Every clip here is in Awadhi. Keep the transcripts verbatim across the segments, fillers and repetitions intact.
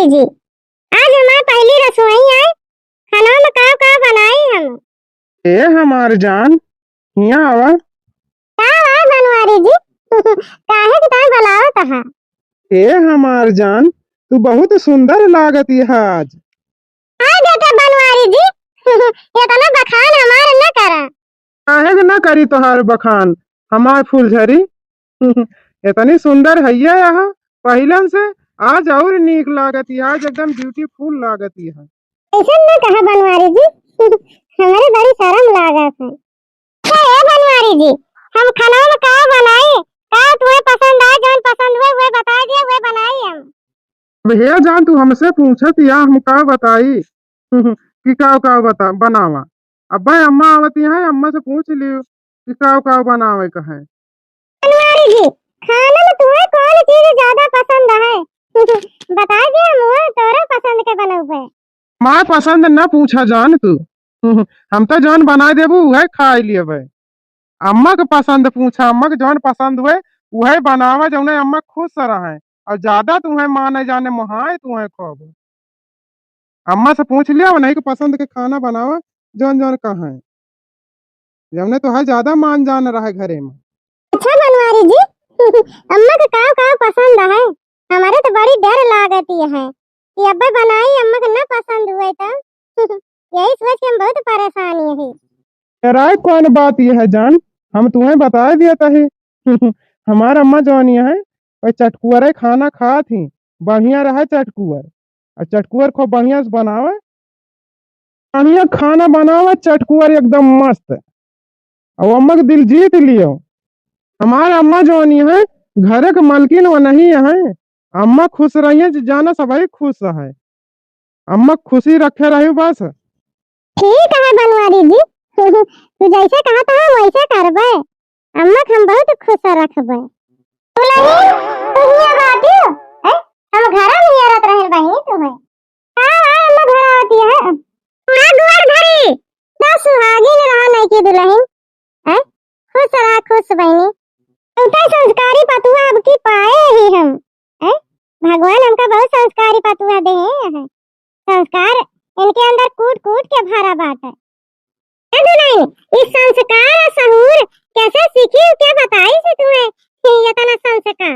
जी, आज हमार पहली रसोई आए, खाना में का का बनाई हम? ए हमार जान, हियाँ आवा। का बा बनवारी जी? काहे के ताई बुलावत हा? ए हमार जान, तू बहुत सुंदर लागत है आज। हाय बेटा बनवारी जी, इतना बखान हमार न करा। काहे के न करी तोहार बखान हमार फूलझरी? इतनी सुंदर हइया यहाँ पहिलन से, आज और नीक लागत है, आज एकदम beautiful लागत है। ऐसन न कहा बनवारी जी, हमरे बड़ी शर्म लागत है। अच्छा ए बनवारी जी, हम खाना में का बनाई, का तुम्हें पसंद आए, जौन पसंद हुए वह बता दिया, वह बनाई हम। अब हे जान, तू हमसे पूछत या हम का बताई कि का का बता बनावा। अब्बे अम्मा आवती हैं, अम्मा से पूछ लियो कि का का बनावे का है। बनवारी जी, खाना में तुम्हें कौन चीज ज्यादा पसंद है? बता दिया, हम वो तोरे पसंद के बनौबे। हमार पसंद न पूछा जान तू, हम तो जौन बनाए देबू उहे खाए लियबे। अम्मा के पसंद पूछा, अम्मा के जौन पसंद हुए उहे बनावा, जौने अम्मा खुश रहे। और ज्यादा तुम्हें माने जाने मोहाए तुम्हें खूब। अम्मा से पूछ लिया, उन्हीं के पसंद के खाना बनावा, जौन जौन कहे, जौने तोहार ज्यादा मान जान रहे घरे में। अच्छा बनवारी जी, अम्मा के का का पसंद है? हमारे तो बड़ी डर लागती है कि अब्बे बनाई अम्मा के ना पसंद हुए तो। यही सोच के हम बहुत परेशान ही। डराए कौन बात ये है जान, हम तुम्हें बता दिया तही। हमार अम्मा जौन ये है, वह चटकुअरे खाना खात ही, बढ़िया रहे चटकुअर। और चटकुअर खूब बढ़िया से बनावे, बढ़िया खाना बनावे चटकुअर एकदम मस्त। और अम्मा के दिल जीत लियो। हमार अम्मा जौन ये है, घरे के मालकिन वो नहीं है। अम्मा खुश रहिए जी, जाना सबही खुश है। अम्मा खुशी रखे रही बस। ठीक है बनवारी जी, तू जैसे कहत है वैसे करबे। अम्मा के हम बहुत खुश रखबे। दुलहिन, तू हियाँ बाटियो? हैं? हम घरा में नियरत रहन बहिनी तुम्हें। हाँ, हाँ, अम्मा घर आवती है। हाँ, दुआर धरी। ना सुहागिन रहा नइकी दुलहिन। हैं? खुश रहा, खुश बहिनी। उतना संस्कारी पतुआ अब की पाए ही हम। हैं? भगवान हमका बहुत संस्कारी पतुआ देहे हैं। संस्कार इनके अंदर कूट कूट के भरा बाटे। ए दुलहिन, ई संस्कार और सहूर कैसे सीखी, के बताई से तुम्हें कि इतना संस्कार?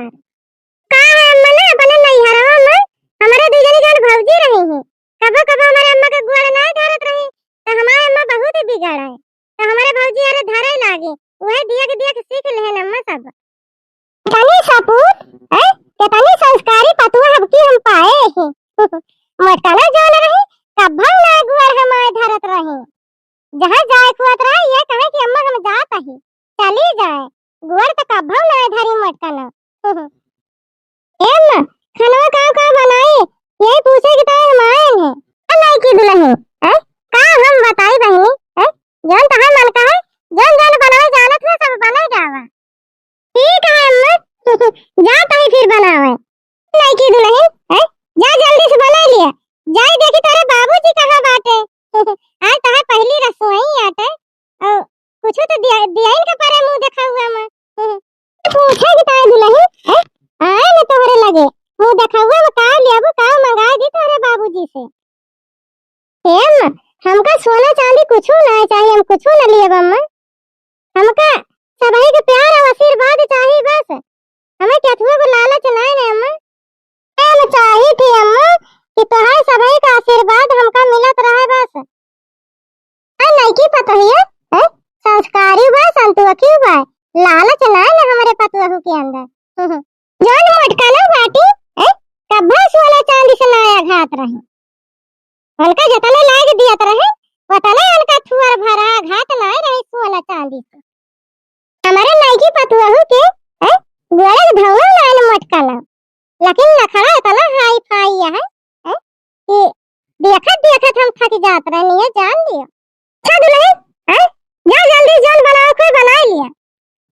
का है अम्मा ना, अपने नैहरवा में हमारे दू जनी जौन भौजी रही हैं, कबो कबो हमारे अम्मा के गोड़ नाय धरत रही, तो हमारे अम्मा बहुत बिगड़ है, तो हमारे भौजी अरे धरे लागे, वह दिया के दिया के सीख लेहन अम्मा सब। तनी सपूत, हैं? कितनी संस्कारी पतुआ हमकी हम पाए हैं। मोटकना जौन रही, कब्बो ना गोड़ हमारे धरत रही। जहाँ जाए खुआत रहे, ये कहे कि अम्मा हम जात ही, चली जाए, गोड़ तो कब्बो ना धरी मोटकना। ए अम्मा, खानवा का का बनाई? यही पूछे कि ताई हम आए हैं। आ नइकी दुलहिन, हैं? का हम बताई बहिनी, हैं? जौन तहार मन का है, जौन जौन बनावे जानत है, सब बनाई जावा। ठीक है अम्मा, जा तही फिर बनावे। नइकी दुलहिन, हैं? जा जल्दी से बनाई लिया। जाई देखी तोरे बाबूजी कहाँ बाटे। आज तहार पहली रसोई आटे। और कुछ तो दिया, दिया इनके परे मुँह देखा हुआ मैं। पूछे कि ताई दुलहिन, हैं? आए न तोहरे लगे। मुँह देखा हुआ मैं का लियाबू, का मंगाए दी तोहरे बाबूजी से। हे अम्मा, हमका सोना चांदी कुछू ना चाहिए, हम कुछू ना लियब अम्मा। हमका सबही के प्यार और आशीर्वाद चाहिए बस। हमें केथुओ को लालच नाय ने अम्मा। हम चाहिए थी अम्मा कि तोहार सबही का आशीर्वाद हमका मिलत रहे बस। आ नइकी पतोहिया, हैं? संस्कारी बा, संतोखी बा, लालच नाय ने हमरे पतोहू के अंदर। जौन मोटकना बाटी, हैं? कब्बो सोना चांदी से नाय अघात रही। उनका जतने लाग दियत रहे, उतने उनका थुअर भरा घात नाय रहे सोना चांदी से। हमरे नइकी पतुअहू के, हैं, गोड़े के धौला नाय न मोटकना। लेकिन नखड़ा इतना हाई फाई है, हैं, कि देखत देखत हम थक जात रहनी है, जान लियो। अच्छा दुलहिन, हैं, जा जल्दी जौन बनावे के बनाई लिया।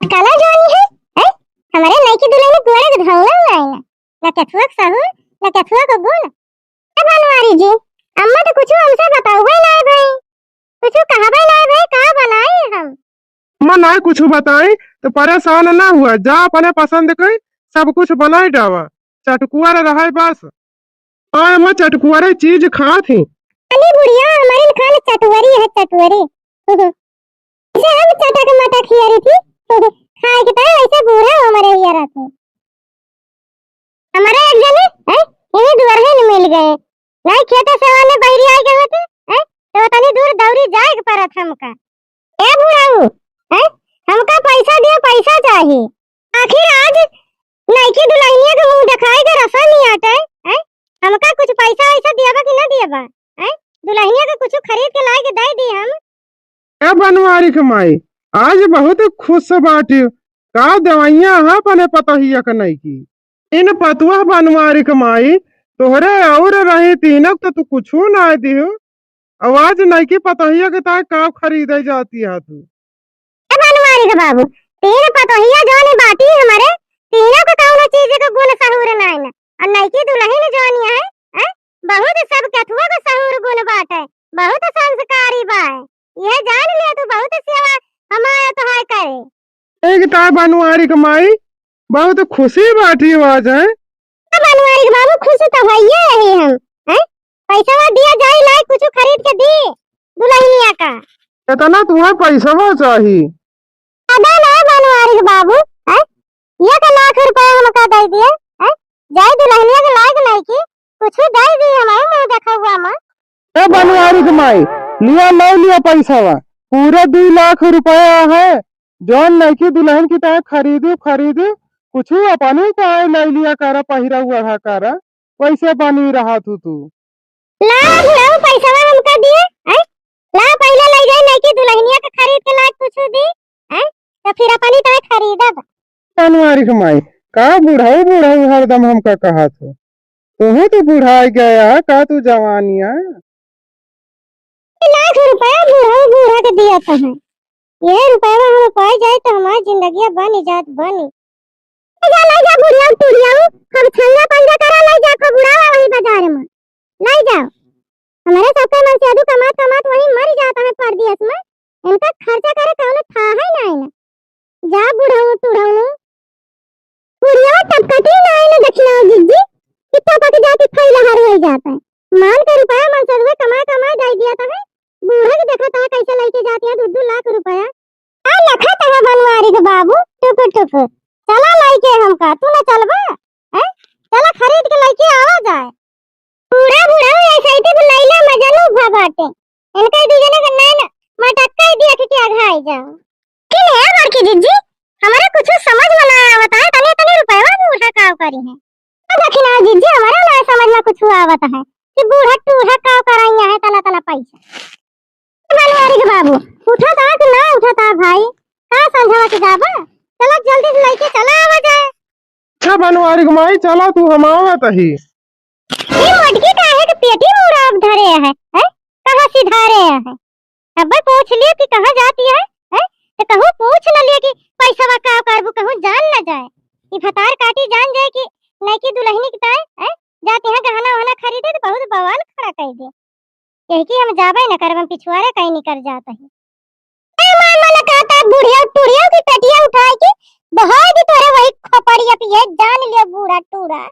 कला जौनी है, हैं? हमरे नइकी दुलहिन गोड़े के धौला नाय ना, ना केथुआ के सहूर, ना केथुआ के गुण। ए बनवारी जी, अम्मा तो कुछ हमसे बतावे नाय भाई, कुछ कहबे नाय भाई, का बनाई हम? अम्मा नाय कुछ बताई तो परेशान ना हुआ, जा अपने पसंद के सब कुछ बनाई डावा, चटकुआ रहे बस। आय, हम चटकुआरे चीज खात ही। अली बुढ़िया, हमारे खान चटुअरी है, चटुअरी। इसे हम चटक मटक हियरी थी। खाए के तो ऐसे बूढ़ा हमारे हियरा थे। हमारे एक जने, हैं, इन्हीं दुआरे न मिल गए। नहीं खेते से वाले बहरी आए गए होते, हैं, तो तनी दूर दौरी जाए के परत हमका। ए बुढ़ऊ, हैं, हमका पैसा दियो, पैसा चाही। आखिर आज नइकी दुल्हनिया के मुंह देखाए के रसम ही आटे, हैं? हमका कुछ पैसा वैसा दियाबा कि ना दियाबा, हैं? दुल्हनिया के कुछ खरीद के लाए के दे दी हम। ए बनवारी के माई, आज बहुत खुश बाटी, का देवैया है अपने पतोहिया के नइकी? इन पतुआ बनवारी के माई, तोहरे और रही तीनक तो तू कुछ ना दियो। आवाज नइकी पतोहिया के ताय का खरीदे जाती है तू? ए बनवारी के बाबू, तीन पतोहिया जौन बाटी हमरे, तीनों के कौनो चीज के गुण सहूर नाई न। और नइकी दुल्हन जौन है, हैं, बहुत सब केथुआ के सहूर गुण बाटे, बहुत संस्कारी बा। यह जान ले तू बहुत सेवा हमारे तोहार करे। एक ताय बनवारी के माई, बहुत खुशी बाटी आज, हैं? तो बनवारी के बाबू, खुश तो होइए रही हम, हैं? पैसा दिया जाए, लाई कुछ खरीद के दी दुल्हनिया का। इतना तुम्हें पैसा चाही? अबे ना बनवारी के बाबू, हैं? एक लाख रुपया हमका दे दिए, हैं? जाए दुल्हनिया के लायक नहीं की, कुछ दे दी हमारे मुंह देखा हुआ माँ। ए बनवारी के माई, लिया, ले लिया पैसा, पूरा दो लाख रुपया है, जौन नइकी दुल्हन की तरह खरीदू, खरीदू, कुछ अपने का ले लिया करा, पहिरा ओढ़ा करा, वैसे बनी रहा तू, तू। ला बुढ़ऊ, पैसवा हमका दिए, हैं? ला, पहिले ले जाए, नइकी दुल्हनिया के खरीद के लायक कुछ दी, हैं? तो फिर अपनी तरह खरीदब। बनवारी के माई, का बुढ़ऊ, बुढ़ऊ हरदम हमका कहत हो? तोहू तो बुढ़ाई गया है, का तू जवानिया? लाख रुपया बुढ़ऊ बूढ़ा के दिया तो है। यह रुपया हम पाई जाए तो हमारी जिंदगिया बनी जात बनी। ले जा, ले जा बुढ़िया, टुढ़िया, खूब छंगा पंजा करा, ले जा, खूब उड़ावा वही बाजार में। ले जाओ। हमारे सबके मन से अदू कमात कमात वही मर जाता है परदेस में। इनका खर्चा करे कौनो था है ना इन्हें। जा बुढ़ऊ टुढ़ऊ। बुढ़िया तब कटी ना आइले दखिना जिज्जी, कि टपक जाती फैल हर हो जाता है। मान के रुपया मन से रुपया कमा कमा दे दिया था है। बूढ़ा के देखा था कैसे लेके जाती है दो दो लाख रुपया। आ लखा था बनवारी के बाबू, टुक टुक। चला लेके हमका, तू ना चलबा? हैं? चला खरीद के लेके आवा जाए। बूढ़ा बूढ़ा ऐसे ही तो लैला मजनू भा बाटे। इनका दू जने के नैन मटक्का ही दिया के क्या घाई जाओ। कि ले बड़की जिज्जी, हमारा कुछ समझ में ना आवत है, तनी तनी रुपया बूढ़ा काव करी है। अब दखिना जिज्जी, हमारा ना समझ में कुछ आवत है कि बूढ़ा टूढ़ा काव कराइया है तना तना पैसा। बनवारी के बाबू, उठा था कि ना उठा था भाई? का संझवा के जाबा? चला जल्दी से लेके चला आवा जाए। अच्छा बनवारी के माई, चला तू, हम आवत ही। ई मोटकी काहे के पेटी मुड़ा अब धरे है, हैं? कहाँ सिधारे है? अब्बे पूछ लियो कि कहाँ जाती है, हैं? तो कहूँ पूछ न लियो कि पैसवा का करबू, कहूँ जान न जाए। ई भतार काटी जान जाए कि नइकी दुल्हनी की ताय, हैं? जाती है गहना वहना खरीदे तो बहुत बवाल खड़ा कर दे। यही कि हम जाबे न करब, हम पिछुआरे कहीं निकल जात ही। ए माय, मन कहता है बुढ़िया टुढ़िया की टटिया उठाए के बहाय दी तोरे वही खोपड़िया पे, ये जान लियो बूढ़ा टूढ़ा।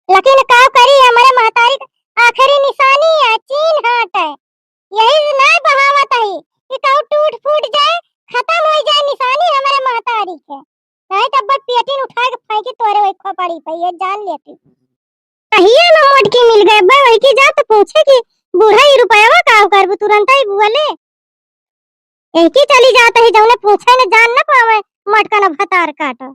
लेकिन का करी, हमारे महतारी का आखिरी निशानी है, चीन हाथ है। यही से ना बहावत है कि कहूँ टूट फूट जाए, खत्म हो जाए निशानी हमारे महतारी के। नहीं तब बस पेटिन उठा के फेंकी तोरे वही खोपड़ी पे, ये जान लेती। कहिए ना मोटकी मिल गए, बे वही की जा तो पूछे कि बूढ़ा ई रुपयावा का करबू, तुरंत ही बुआ ले। एक ही चली जात ही, जौने पूछे न जान न पावे, मोटका न भतार काटो।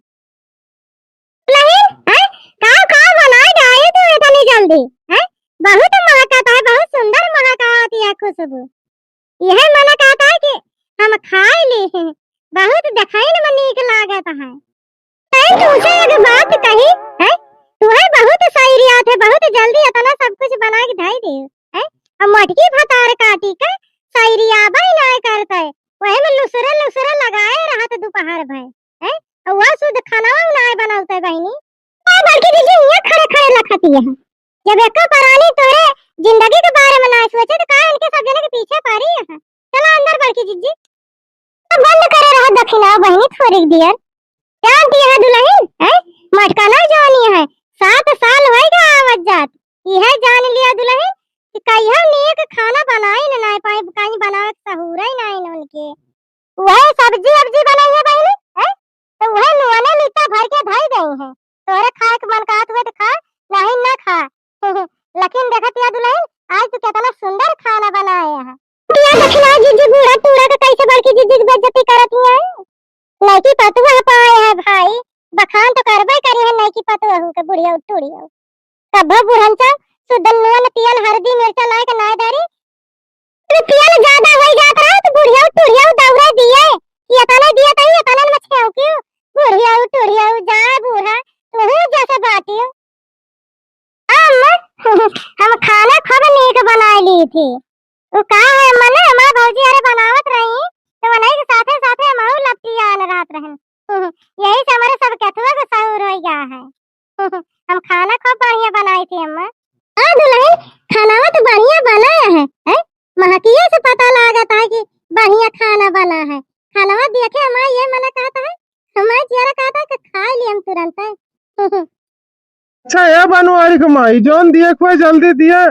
नहीं, हैं? का, का बनाए डाले तू इतनी जल्दी, हैं? बहुत महकत है, बहुत सुंदर महकत है खुशबू। यह मन कहता है कि हम खाए ली, बहुत देखाइन में नीक लागत है। तैं तुझे एक बात कही, हैं? तुहे बहुत सैरियात है, बहुत जल्दी इतना सब कुछ बना के धई दे, हैं? अब मोटकी भतार काटी के सैरियाबे नाय करते, वही में लुसरे लुसरे लगाए रहत दोपहर भर, हैं? और वह शुद्ध खाना नाय बनावते बहिनी। ए बड़की दीदी, यहाँ खड़े खड़े लखती है। जब एको परानी तोरे जिंदगी के बारे में ना सोचे, तो का इनके सब जने के पीछे पड़ी है? चला अंदर बड़की जिज्जी। तो बंद करे रहा दखिना बहिनी, थोड़ी दियर। जानती है दुल्हन, हैं? मटका ना जानी है, सात साल होइगा आवत जात। इहे जान लिया दुलहिन कि कहियो नीक खाना बनाई न नाय पाई, कहीं बनावे के सहूर ही नाय न उनके। उहे सब्जी अब्जी बनाई है बहिनी, हैं? तो उहे नुआने मीठा भर के धई गई है। तोरे खाए के मन कहत हुए तो खा, नहीं ना खा। लेकिन देखत या दुलहिन, आज तू कितना सुंदर खाना बनाए है। या दखिना जीजी बूढ़ा टूरा के कैसे बड़की जीजी की बेइज्जती करत हिया? नैकी पतुआ पाए है भाई, बखान तो करबे करी है नैकी पतुआ के, बुढ़िया टूरिया। कब्बो बुढ़न सा सुद्ध नून, तेल, हरदी, मिर्चा लाए के नाय डारी। तो तेल ज्यादा होई जात रहा तो बुढ़िया टूरिया दौड़ा दिए कि एतना दिए तई, एतना मछियाऊ क्यों? बुढ़िया टूरिया जा बूढ़ा, तू जैसे बाटियो। अम्मा, हम खाना खूब नीक बनाए ली थी। वो का है अम्मा ने, हमार भौजी अरे बनावत रही, तो वनई के साथे साथे हमहू लपटियान रहत रहन। यही से हमारे सब केथुआ के सहूर होई गया है। हम खाना खूब बढ़िया बनाई थी अम्मा। हाँ दुलहिन, खानावा तो बढ़िया बना है, हैं? महकिया से पता लागत है कि बढ़िया खाना बना है। खानावा देखे हमार ये मना कहता है, हमार जियरा कहता है कि खा ली हम तुरंत है। अच्छा, ए बनवारी के माई, जौन दिए के होए, जल्दी दिए।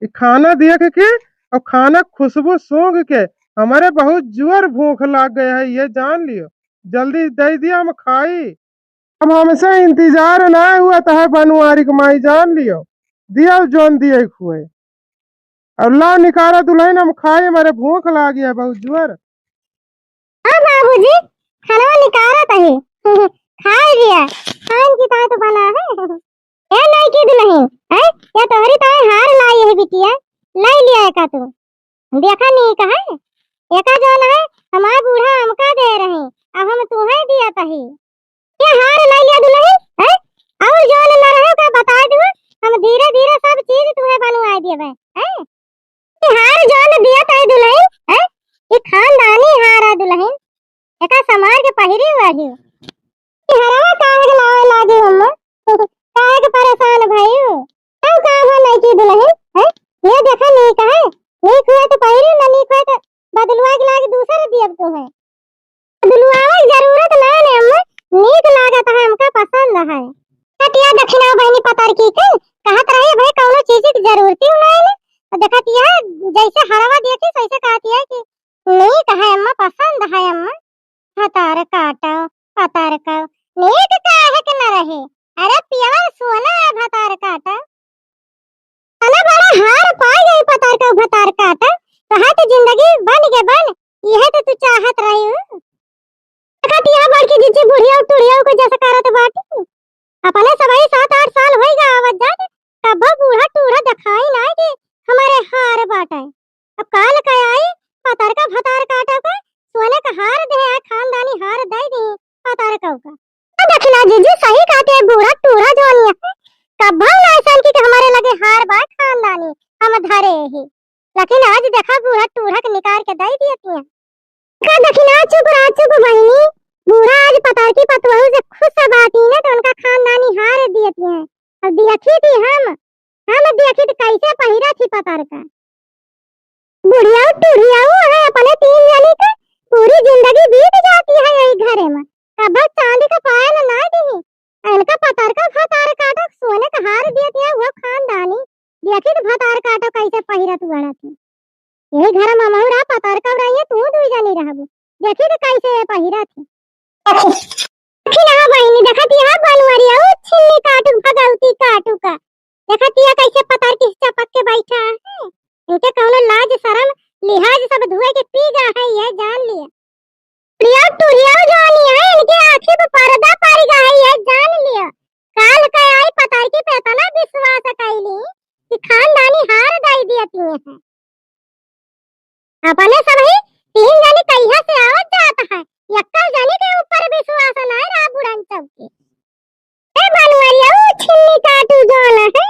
ई खाना दिए के, के, और खाना खुशबू सूंघ के हमारे बहुत जोर भूख लाग गए है, ये जान लियो। जल्दी दे दिया, हम खाई। अब हमसे इंतजार ना हुआ तो है बनवारी के माई, जान लियो। दिया जौन दिए के होए। और ला निकारा दुलहिन, हम खाई, हमारे भूख लागी है बहुत जोर। हाँ बाबूजी, खाना निकारा तही। खाए लिया, खान की ताई तो बना है। ए नाई की दुलहिन, हैं? या तोहरी ताई हार लाई है बिटिया, लाई लिया है का तू? देखा नहीं कहे, एका जौन है, हमार बूढ़ा हमका दे रहे, अब हम तुहे दिया तही। ये हार लाई लिया दुलहिन, हैं? और जौन न रहे का बता दू, हम धीरे धीरे सब चीज तुहे बनवाए देबे, हैं? ये हार जौन दिया तही दुलहिन, हैं? ये खानदानी हार है दुलहिन, एका समार के पहिरी वाली। ये हरवा काहे के लावे लागी अम्मा? काहे के परेशान भइउ? तब का हो नाई की दुलहिन, हैं? ये देखा नीक है, नीक हुए तो पहिरी, न नीक हुए तो बदलवा के लाके दूसर दियब तुहे। बदलवावे के जरूरत ना ने अम्मा, नीक लागत है, हमका पसंद है। कटिया दखिना बहिनी पतरकी के, कहत रही भाई कौनो चीज की जरूरत ही ना है ने। तो देखत यह जैसे हरवा देखी वैसे कहती है कि नीक है अम्मा, पसंद है अम्मा। भतार काटो, पतार काटो, नीक काहे के न रहे? अरे पियवा सोना है भतार काटो। अला बड़ा हार पाई गई पतार काटो, भतार काटो। कहा तो जिंदगी बन के बन, यह तो तू चाहत रही हूँ। देखत यह बड़की जिज्जी बुढ़िया टुढ़िया को जैसे करत बाटी। अपने सबही सात आठ साल होई गा आवत जात, कब्बो बूढ़ा टूढ़ा देखाई नाई कि हमारे हार बाटे। अब काल का आई, पतरका भतार काटा का, सोने का हार दे, आ खानदानी हार दे दी पतरका का। तो दखिना जीजी सही कहते हैं, बूढ़ा टूढ़ा जौन है, कब्बो ना ऐसन की कि हमारे लगे हार बा खानदानी, हम धरे ही। लेकिन आज देखा बूढ़ा टूढ़ा के निकाल के दे दिए तिया। का दखिना चुप रहा, चुप बहिनी। बूढ़ा आज पतरकी पतोहू से खुश बाटी न, तो उनका खानदानी हार दिए तिया। अब देखी थी हम, हम देखी तो कैसे पहिरा थी पतरका। बुढ़ियाऊ टुढ़ियाऊ है अपने तीन जनी का, पूरी जिंदगी बीत जाती है यही घरे में। कब्बो चांदी का पायल ना दी, इनका पतरका भतार काटो सोने का हार दिए तिया, वो खानदानी। देखी तो भतार काटो कैसे पहिरत उड़त है। यही घर में हमहू रहा, पतरका रही है, तू दुई जनी रहबू। देखी तो कैसे ये पहिरत है। देखी ना बहिनी, देखत यह बनवरिया, ऊ छिन्नी काटू, भगवती काटू का। देखत यह कैसे पतरकी से चपक के बैठा है। इनके कौनो लाज शरम लिहाज सब धुए के पी गा है, ये जान लिया। बुढ़िया टुढ़िया जौन है, इनके आँखी पे पर्दा पड़ गा है, ये जान लिया। काल का आई पतरकी पे इतना विश्वास कैली कि खानदानी हार दे दिए तिया है। अपने सबही तीन जनी कहिया से आवत जात है, यक्का जनी के ऊपर विश्वास नाय रहा बुढ़न सबके। ए बनवरिया, ऊ छिन्नी काटू जौन है,